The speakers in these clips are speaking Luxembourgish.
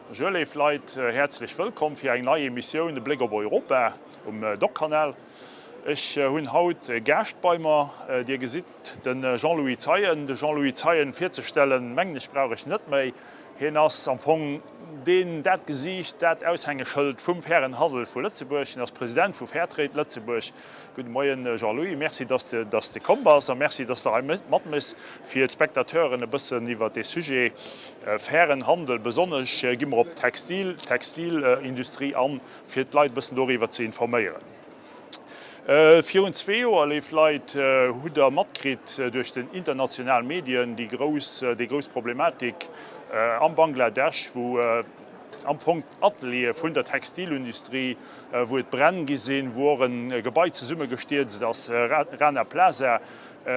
Bonjour léif Leit, häerzlech wëllkomm fir eng nei Emissioun E Bléck op Europa um Doc-Kanal. Ech hunn haut e Gaascht bei mer, Dir gesitt de Jean-Louis Zeien. De Jean-Louis Zeien virzestellen, mengen ech, brauch ech net méi. Hien ass am Fong deen, dat Gesiicht, dat Aushängeschëld vum fairen Handel vu Lëtzebuerg. Hien ass President vu Fairtrade Lëtzebuerg. Gudde Moien Jean-Louis, merci dass de dass de komm bass a merci dass de hei matméchs fir d'Spectateuren e bëssen iwwert dee Sujet fairen Handel, besonnesch gi mer op d'Textil, d'Textilindustrie an, fir d'Leit e bëssen doriwwer ze informéieren. Virun zwee Joer, léif Leit, hutt Der matkritt duerch den international Medien déi grouss, déi grouss Problematik am Bangladesch, wou am Fong d'Ateliere vun der Textilindustrie, wou et Bränn gi sinn, wou och e Gebai zesummegestierzt ass, Rana Plaza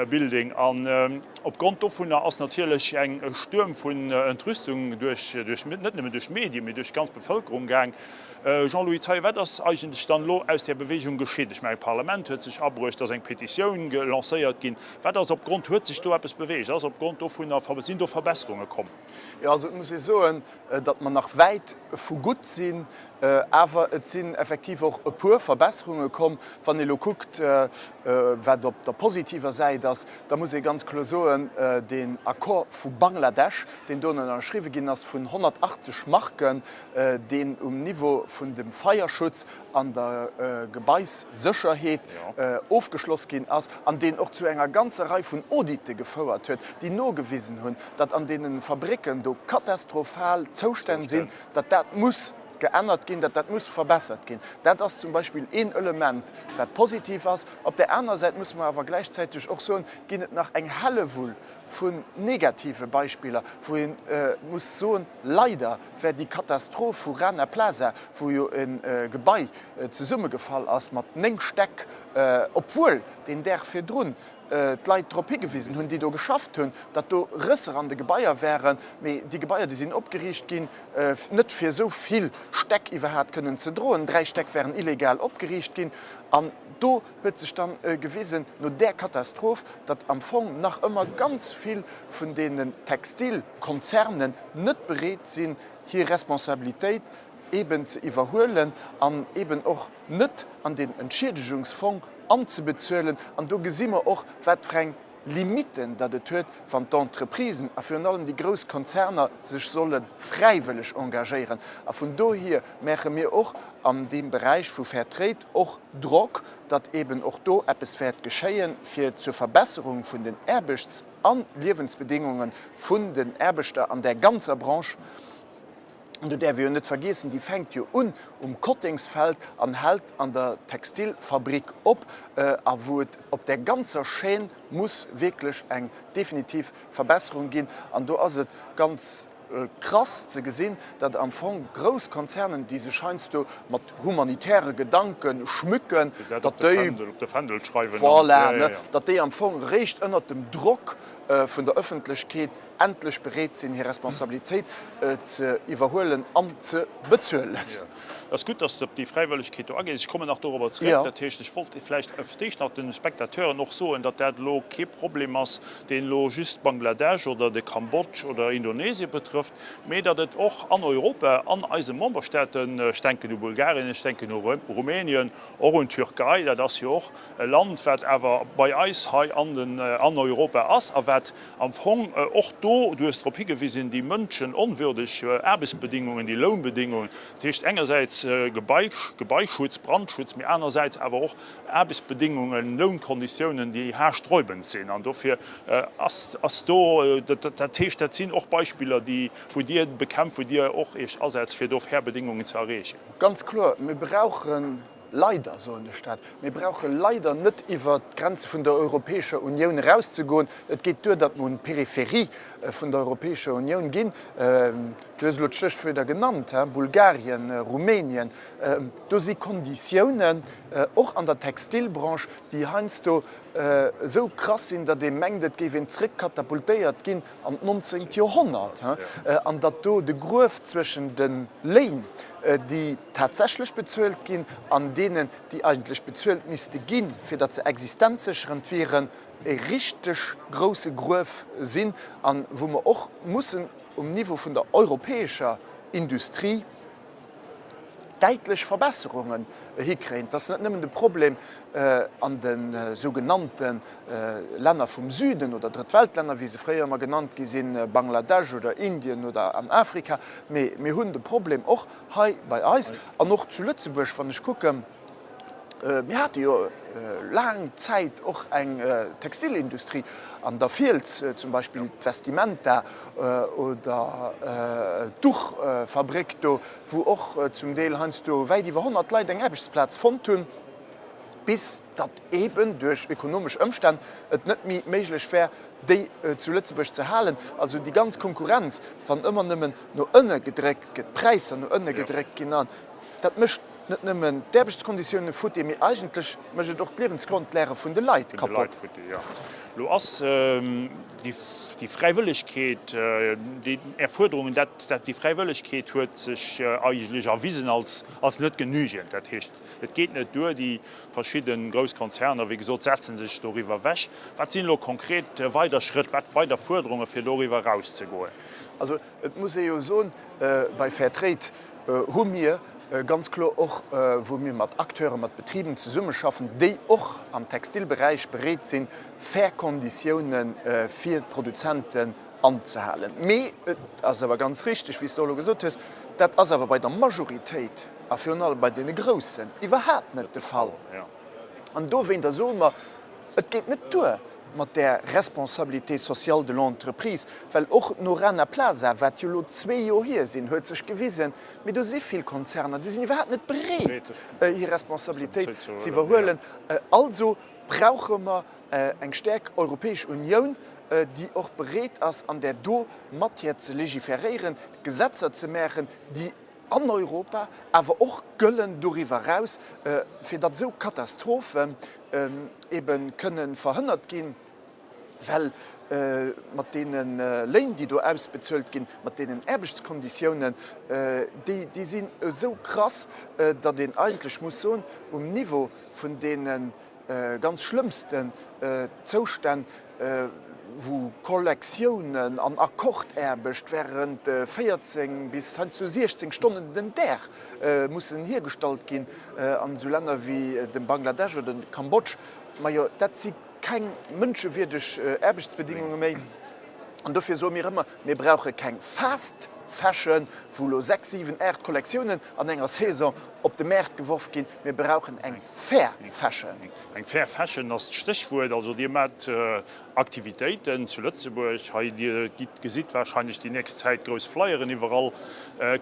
Building. An opgrond dovunner ass natierlech eng Stuerm vun Entrüstung duerch, duerch, net nëmmen duerch d'Medien, mee duerch d'ganz Bevëlkerung gaang. Jean-Louis Zeien, wat ass eigentlech dann elo aus där Bewegung geschitt? Ech mengen, d'Parlament huet sech abruecht, et ass eng Petitioun lancéiert ginn. Wat ass opgrond, huet sech do eppes beweegt? Ass opgrond dovunner, sinn do Verbesserunge komm? Jo, also et muss ee soen, datt mer nach wäit vu gutt sinn, awer et sinn effektiv och e puer Verbesserunge komm. Wann ee elo kuckt, wat op der positiver Säit ass, da muss ee ganz kloer soen, deen Accord vu Bangladesch, deen do ënnerschriwwe ginn ass vun 180 Marken, deen um Niveau vun dem Feierschutz an der Gebaissécherheet ofgeschloss ginn ass an deen och zu enger ganzer Rei vun Audite gefouert huet, déi nogewisen hunn, datt an deene Fabricken do katastrophal Zoustänn sinn, datt dat muss geännert ginn, datt dat muss verbessert ginn. Dat ass zum Beispill een Element, wat positiv ass. Op där anerer Säit musse mer awer gläichzäiteg och soen, ginn et nach eng Hellewull vun negative Beispiller, wou ee muss soen, leider wär déi Katastroph vu Rana Plaza, wou jo e Gebai zesummegefall ass mat 9 Stäck, obwuel deen Dag virdrun d'Leit drop higewisen hunn, déi do geschafft hunn, datt do Rësser an de Gebaier wären, mee déi Gebaier, déi sinn opgeriicht ginn, net fir esou vill Stäck iwwerhaat kënnen ze droen, 3 Stäck wären illegal opgeriicht ginn an do huet sech dann gewisen, no där Katastroph, datt am Fong nach ëmmer ganz vill vun deenen Textilkonzernen net bereet sinn, hir Responsabilitéit eben ze iwwerhuelen an eben och net an deen Entschiedegungsfong anzebezuelen. An do gesi mer och, wat fir eng Limiten datt et huet, wann d'Entreprisen a virun allem déi grouss Konzerner sech solle fräiwëlleg engagéieren. A vun dohier maache mir och an deem Beräich vu Fair Trade och Drock, datt eben och do eppes wäert geschéien, fir zur Verbesserung vun den Aarbechts a Liewensbedingunge vun den Aarbechter an där ganzer Branche. An do däerf ee jo net vergiessen, déi fänkt jo un um Kottengsfeld an hält an der Textilfabrik op, a wou et op där ganzer Chaîne muss wierklech eng definitiv Verbesserung ginn. An do ass et ganz krass ze gesinn, datt am Fong grouss Konzernen, déi sech heiansdo mat humanitäre Gedanke schmücken, datt déi, voilà, ne, datt déi am Fong eréischt ënnert dem Drock vun der Ëffentlechkeet endlech bereet sinn, hir Responsabilitéit ze iwwerhuelen an ze bezuelen. Et ass gutt, dass de op déi Fräiwëllegkeet do agees. Ech kommen nach dorobber zréck. Dat heescht, ech wollt vläicht fir d'éischt nach de Spectateuren och soen, datt dat elo kee Problem ass, deen elo just Bangladesch oder de Kambodsch oder Indonesien betrëfft, mee datt et och an Europa, an eise Memberstaaten, ech denken u Bulgarien, ech denken u Rumänien, och un d'Türkei, dat ass jo och e Land, wat awer bei eis hei an den, an Europa ass a wat am Fong och do, du hues drop higewisen, déi mënschenonwürdeg Aarbechtsbedingungen, déi Lounbedingungen, dat heescht engersäits Gebai, Gebaischutz, Brandschutz, mee anersäits awer och Aarbechtsbedingungen, Lounkonditiounen, déi haarsträubend sinn. An dofir ass, ass do, dat heescht, dat sinn och Beispiller, déi, wou Dir bekämpft, wou Dir och Iech asetzt, fir do fair Bedingungen ze erreechen. Ganz kloer, mir brauchen Leider soen ech dat. Mir brauche leider net iwwert d'Grenze vun der Europäescher Unioun erauszegoen. Et geet duer, datt mer un d'Peripherie vun der Europäescher Unioun ginn. Du hues elo d'Stéchwierder genannt, Bulgarien, Rumänien. Do si Konditiounen, och an der Textilbranche, déi heiansdo esou krass sinn, datt ee mengt, et géif een zrëckkatapultéiert ginn an d'nonzéngt Joerhonnert, an datt do de Gruef zwëschen de Léin, déi tatsächlech bezuelt ginn, an deenen, déi eigentlech bezuelt misste ginn, fir datt se existenzsécherend wieren, e richteg grousse Gruef sinn, a wou mer och mussen. um Niveau vun der europäescher Industrie däitlech Verbesserungen hikréien. Et ass net nëmmen de Problem an de sougenannte Länner vum Süden oder Drëttweltlänner, wéi se fréier ëmmer genannt gi sinn, Bangladesch oder Indien oder an Afrika, mee mir hunn de Problem och hei bei eis an och zu Lëtzebuerg, wann ech kucken, Mir hate jo laang Zäit och eng Textilindustrie an der Fiels, zum Beispill d'Vestimenta oder d'Duchfabréck do, wou och zum Deel heiansdo wäit iwwer 100 Leit eng Aarbechtsplaz fonnt hunn, bis datt eeben duerch ökonomesch Ëmstänn et net méi méiglech war, déi zu Lëtzebuerg ze halen. Also déi ganz Konkurrenz, wann ëmmer nëmmen no ënne gedréckt gëtt, d'Präisser no ënne gedréckt ginn, an dat mécht net nëmmen d'Aarbechtskonditioune futti, mee eigentlech mécht et och d'Liewensgrondlage vun de Leit kapott. Lo ass déi Fräiwëllegkeet, déi Är Fuerderungen, dat déi Fräiwëllegkeet huet sech eigentlech erwisen als net genügend. Dat heescht, et geet net duer, déi verschidde grouss Konzerner, wéi gesot, setze sech doriwwer ewech. Wat sinn elo konkret weider Schrëtt, wat weider Fuerderunge fir doriwwer erauszegoen? Also et muss ee jo soen, bei Fairtrade hu mir ganz kloer och, wou mir mat Acteuren, mat Betriben zesummeschaffen, déi och am Textilberäich bereet sinn, fair Konditioune fir d'Produzenten anzehalen. Mee et ass awer ganz richtig, wéi s de och elo gesot hues, dat ass awer bei der Majoritéit a virun allem bei deene Groussen iwwerhaapt net de Fall. An dowéinter soe mer, Et geet net duer mat där Responsabilité sociale de l'entreprise, well och no Rana Plaza, wat jo elo zwee Joer hier sinn, huet sech gewisen, mee do si vill Konzerner, déi sinn iwwerhaapt net bereet, hir Responsabilitéit ze iwwerhuelen. Also brauche mer eng staark Europäesch Unioun, déi och bereet ass, an där do Matière ze legiferéieren, Gesetzer ze maachen, déi an Europa, awer och gëllen doriwwer eraus, fir datt esou Katastrophen ebe kënne verhënnert ginn, well mat deene Léin, déi do ausbezuelt ginn, mat deenen Aarbechtskonditiounen, déi, déi sinn esou krass, datt een eigentlech muss soen, um Niveau vun deene ganz schlëmmsten Zoustänn, wou Kollektiounen an Akkordaarbecht während 14 bis heiansdo 16 Stonnen den Dag mussen hiergestallt ginn an esou Länner wéi dem Bangladesch oder dem Kambodsch, majo dat si keng mënschewierdeg Aarbechtsbedingunge méi. An dofir soe mir ëmmer, mir brauche keng Fast Fashion, wou elo 6, 7, 8 Kollektiounen an enger Saison op de Maart geworf ginn. Mir brauchen eng Fair Fashion. Eng Fair Fashion ass d'Stéchwuert. Also Dir maacht Aktivitéiten zu Lëtzebuerg hei. Dir gesitt warscheinlech déi nächst Zäit grouss Flyeren iwwerall.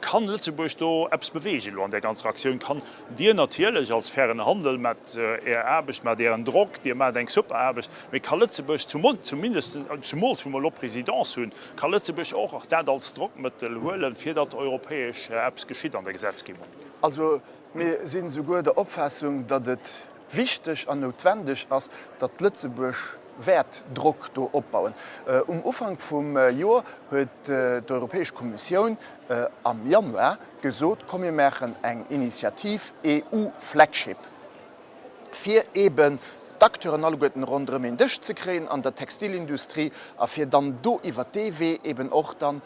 Kann Lëtzebuerg do eppes beweegen elo an där ganzer Aktioun? Kann Dir natierlech als fairen Handel mat Är Aarbecht, mat Ären Drock, Dir maacht eng super Aarbecht, mee ka Lëtzebuerg zumindest, zumools wou mer elo Présidence hunn, ka Lëtzebuerg och dat als Drockmëttel huelen, fir datt europäesch eppes geschitt an der Gesetzgebung? Also mir sinn souguer der Opfaassung, datt et wichteg an noutwendeg ass, datt Lëtzebuerg wäert Drock do opbauen. Um Ufank vum Joer huet d'Europäesch Kommissioun am Januar gesot, komm mir maachen eng Initiativ EU-Flagship, fir eeben d'Acteuren alleguerten ronderëm een Dësch ze kréien an der Textilindustrie a fir dann do iwwert dee Wee eeben och dann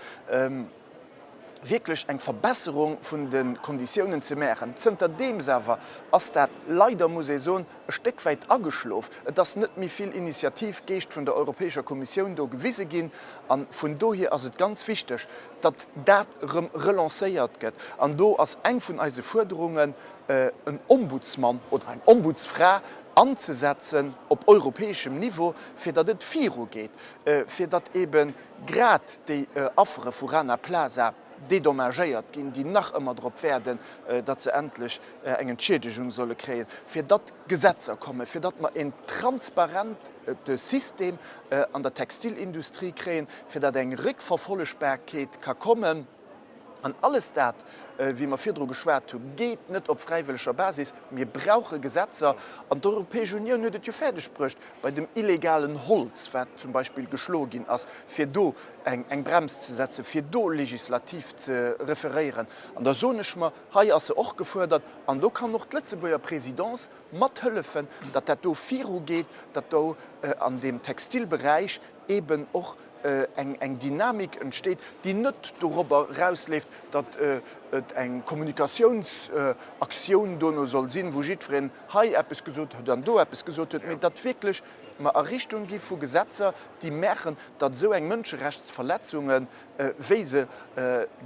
wierklech eng Verbesserung vun de Konditiounen ze maachen. Zënterdeems awer ass dat leider, muss ee soen, e Stéck wäit ageschlof. Et ass net méi vill Initiativgeescht vun der Europäescher Kommissioun do gewise ginn. A vun dohier ass et ganz wichteg, datt dat erëm relancéiert gëtt. An do ass eng vun eise Fuerderungen, en Ombudsmann oder eng Ombudsfra anzesetzen op europäeschem Niveau, fir datt et virugeet, fir datt eebe grad déi Affere vu Rana Plaza dédommagéiert ginn, déi nach ëmmer drop waarden, datt se endlech eng Entschiedegung solle kréien, fir datt Gesetzer kommen, fir datt mer en transparente System an der Textilindustrie kréien, fir datt eng Réckverfollegbarkeet ka kommen. An alles dat, wéi mer virdru geschwat hunn, geet net op fräiwëlleger Basis. Mir brauche Gesetzer. An d'Europäesch Unioun huet et jo fäerdeg bruecht, bei dem illegalen Holz, wat zum Beispill geschloe ginn ass, fir do eng Brems ze setzen, fir do legislativ ze referéieren. An da soen ech mer, hei ass se och gefuerdert. An do kann och d'Lëtzebuerger Présidence mathëllefen, datt dat do virugeet, datt do an deem Textilberäich eeben och. eng Dynamik entsteet, déi net dorobber erausleeft, datt et eng Kommunikatiounsaktioun dono soll sinn, wou jiddwereen hei eppes gesot huet an do eppes gesot huet, mee datt wierklech mer a Richtung gi vu Gesetzer, déi maachen, datt esou eng Mënscherechtsverletzungen, wéi se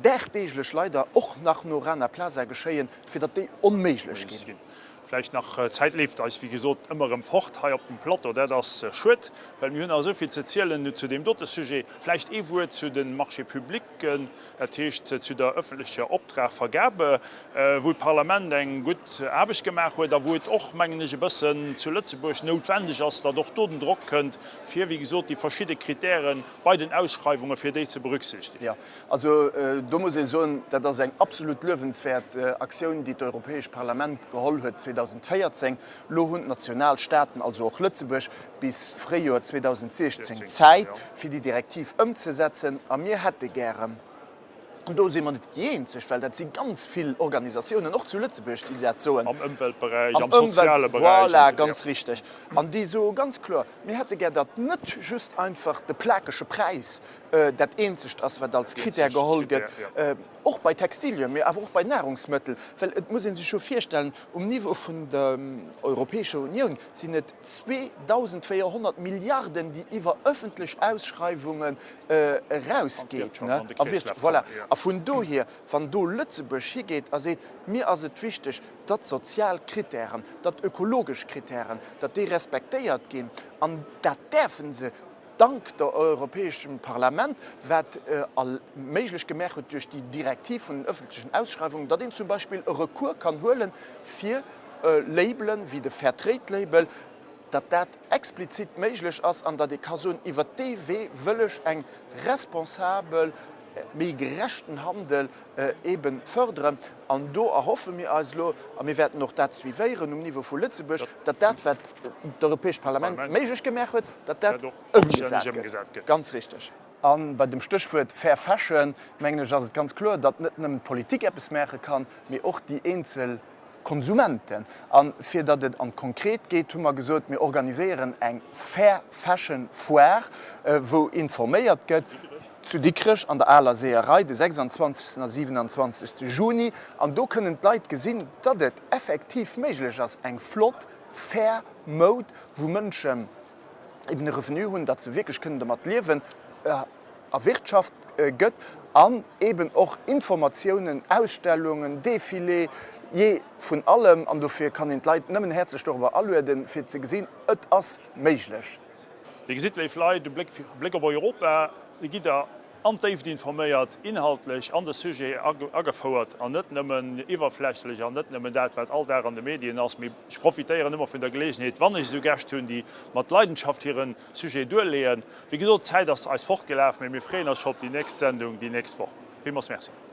dagdeeglech leider och nach no Rana Plaza geschéien, fir datt déi onméiglech ginn. Vläicht nach, d'Zäit leeft eis wéi gesot ëmmer erëm fort hei op dem Plateau. Dat ass schued, well mir hunn nach esou vill ze zielen zu deem dote Sujet. Vläicht ee Wuert zu de Marchés publics, dat heescht zu der öffentlecher Optragvergabe, wou d'Parlament eng gutt Aarbecht gemaach huet a wou et och, mengen ech, e bëssen zu Lëtzebuerg noutwendeg ass, datt och do den Drock kënnt, fir, wéi gesot, déi verschidde Kritäre bei den Ausschreiwunge fir déi ze berücksichtigen. Jo, also do muss ee soen, dat ass eng absolut luewenswäert Aktioun, déi d'Europäescht Parlament geholl huet 2014. Elo hunn d'Nationalstaaten, also och Lëtzebuerg, bis d'Fréijoer 2016 Zäit, fir déi Direktiv ëmzesetzen. A mir hätte gären, an do si mer net déi eenzeg, well dat si ganz vill Organisatiounen, och zu Lëtzebuerg, déi dat soen, Am Ëmweltberäich, am soziale Beräich. Voilà, ganz richteg. An déi soe ganz kloer, Mir hätte gär, datt net just einfach de plakege Präis dat eenzegt ass, wat als Krittär geholl gëtt, och bei Textilien, mee awer och bei Nahrungsmëttel. Well et muss ee sech jo virstellen, um Niveau vun der Europäescher Unioun sinn et 2.400 Milliarden, déi iwwer ëffentlech Ausschreiwungen erausgeet. Voilà. A vun dohier, wann do Lëtzebuerg higeet a seet, Mir ass et wichteg, datt sozial Krittären, datt ökologesch Krittären, datt déi respektéiert ginn, an dat däerfe se dank der Europäeschem Parlament, wat all méiglech gemaach huet duerch déi Direktiv vun den öffentlechen Ausschreiwungen, datt een zum Beispill e Recours kann huelen, fir Labelen wéi de Fairtrade-Label, datt dat explizit méiglech ass an datt ee ka soen, iwwert dee Wee wëll ech eng responsabel, méi gerechten Handel eebe förderen. An do erhoffe mir eis elo, a mir wäerten och dat suivéieren um Niveau vu Lëtzebuerg, datt dat, wat d'Europäescht Parlament méiglech gemaach huet, datt dat ëmgesat gëtt. Ganz richteg. A bei dem Stéchwuert Fair Fashion, mengen ech, ass et ganz kloer, datt net nëmmen d'Politik eppes maache kann, mee och déi eenzel Konsumenten. A fir datt et an d'Konkret geet, hu mer gesot, mir organiséieren eng Fair Fashion Foire, wou informéiert gëtt, zu Dikrech an der Aler Seeërei de 26. a 27. Juni. An do kënnen d'Leit gesinn, datt et effektiv méiglech ass, eng flott, fair Moud, wou Mënschen eben e Revenu hunn, datt se wierklech kënnen domat liewen, erwirtschaft gëtt an eben och Informatiounen, Ausstellungen, Défilé, jee vun allem. An dofir kann een d'Leit nëmmen häerzlech dorobber alueden, fir ze gesinn, et ass méiglech. Dir gesitt, léif Leit, e Bléck op Europa, do gitt Der an d'Déift informéiert, inhaltlech an de Sujet agefouert an net nëmmen iwwerflächlech an net nëmmen dat, wat all Dag an de Medien ass. Mee ech profitéieren ëmmer vun der Geleegenheet, wann ech esou Gäscht hunn, déi mat Leidenschaft hire Sujet duerleeën. Wéi gesot, d'Zäit ass eis fortgelaf, mee mir freeën eis scho op déi nächst Sendung déi nächst Woch. Villmools Merci.